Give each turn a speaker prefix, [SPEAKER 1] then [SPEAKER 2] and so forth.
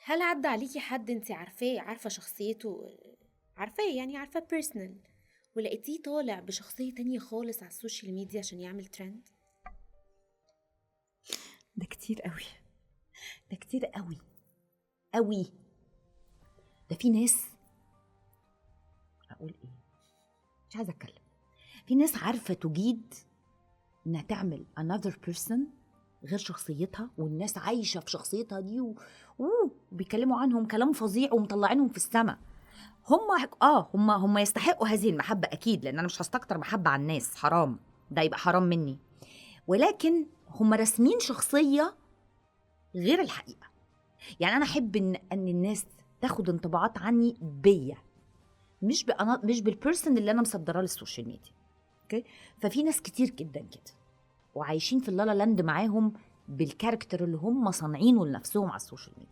[SPEAKER 1] هل عدى عليكي حد انت عارفاه، عارفه شخصيته، عارفاه يعني عارفاه personal، ولقيتيه طالع بشخصية تانية خالص على ال social media عشان يعمل ترند؟
[SPEAKER 2] ده كتير قوي، ده كتير قوي قوي. ده في ناس، اقول ايه، مش عايزه اتكلم، في ناس عارفه تجيد انها تعمل another person غير شخصيتها، والناس عايشه في شخصيتها دي وبيتكلموا عنهم كلام فظيع ومطلعينهم في السماء. هم يستحقوا هذه المحبة اكيد، لان انا مش هستكتر محبة على الناس، حرام، ده يبقى حرام مني. ولكن هم راسمين شخصية غير الحقيقه. يعني انا احب ان الناس تاخد انطباعات عني بيا، مش بال person اللي انا مصدراه لل social media، okay؟ ففي ناس كتير جدا كده وعايشين في ال la la land معاهم بال character اللي هم صانعينه لنفسهم على ال social media.